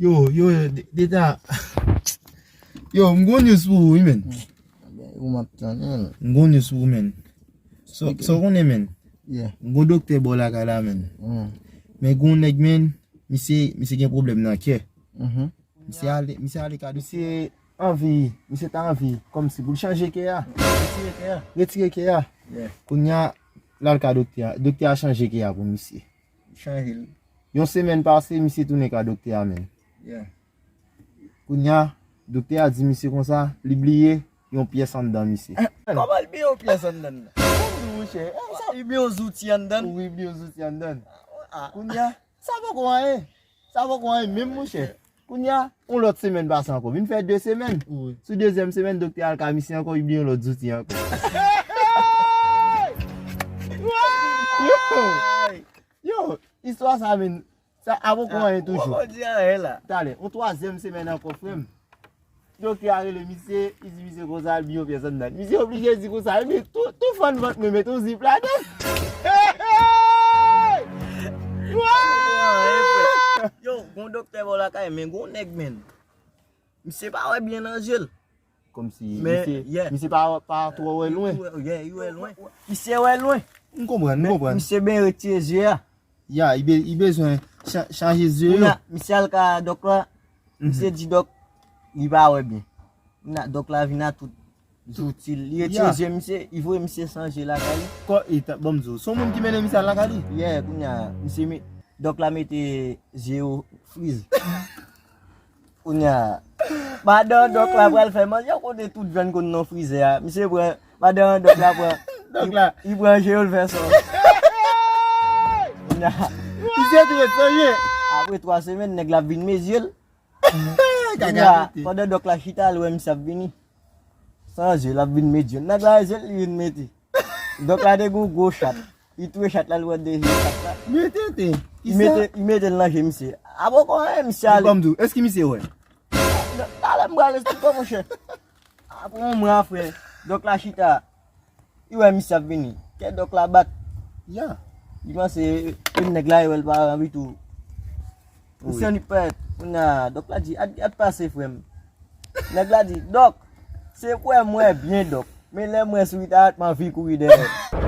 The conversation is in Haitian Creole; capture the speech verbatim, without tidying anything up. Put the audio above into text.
Yo, yo, yo, de- deta. Yo, m gon news pou ou, wi, men. Ou m ap tann, men. M gon news pou ou, men. So, so konnen, men. Yeah. M gon doktè bò lakay la, men. Mm. Men gon nèg, men, misye, misye gen pwoblèm nan kè. Mhm. Misye ale, misye ale ka doktè. Misye anvi, misye ta anvi, kòmsi pou l chanje kè a. Retire kè a. Retire kè a. Yeah. Kounye a, l al ka doktè a. Doktè a chanje kè a pou misye. Chanje l. Yon semèn pase, misye tounen ka doktè a, men. Yeah. Kounye a, doktè a di misye konsa, li bliye yon pyès anndan misye. Kòman li bliye yon pyès anndan l? Kòman li, monchè? Li bliye yon zouti anndan l? Wi, li bliye yon zouti anndan l. Ah. Kounye a, sa poko anyen. Sa poko anyen, menm, monchè. Kounye a, yon lòt semèn pase ankò. Vin fè de semèn. Wi. Sou dezyèm semèn, doktè a al ka misye ankò, li bliye yon lòt zouti ankò. Yo! Yo! Istwa sa, men. Sa, a poko anyen toujou. Poko di anyen la. Talè, yon twazyèm semèn ankò, frè m. Doktè a rele misye, li di misye konsa, li bliye yon pyès anndan. Misye oblije di konsa, ebyen, tou, tou fann vant mwen, mete yon zip ladan. Yo, gon doktè bò lakay, men gon nèg, men. Misye pa wè byen nan je l. Kòmsi misye, misye pa, pa twò wè lwen. Li wè, yeah, li wè lwen. Misye wè lwen. M konprann, m konprann. Misye ben retire je a. Ya, li be-, li bezwen cha-, chanje zye yo. Kounye a, misye al ka dòk la, misye di dòk, li pa wè byen. Kounye a, dòk la vin a tout zouti l. Li retire je misye, li voye misye san je lakay li. Kò, e ta, ban m di w, se yon moun ki mennen misye al lakay li? Yeah, kounye a, misye me-, dòk la mete je yo friz. Kounye a, madan dòk la pral fè manje, ou konnen tout jèn konn nan frizè a. Misye pran, madan dòk la pran, li, li pran je yo, l fè sa. Kounye a, misye tou ret serye. Apre twa semèn, nèg la vin mezye l. Kounye a, pandan dòk la chita, l wè misye ap vini. San je, l ap vin mezye l. Nèg la mezye l, li vin mete. Dòk la te gon gwo chat. Li touye chat la, li pran de je chat la. Mete te. Li mete, li mete l nan je misye. Apre kòman misye ale? Ban m di w, èske misye wè? Talè m pral esplike w, monchè. Apre yon mwa, frè, dòk la chita. Li wè misye ap vini. Kè dòk la bat. Ya. Li panse e nèg la, li wè l pa anvi tou. Misye annik parèt. Kounye a, dòk la di, "At, at pase, frè m." Nèg la di, "Dòk, se pou wè m wè byen, dòk. Men lè m wè sourit a, m anvi kouri dèyè."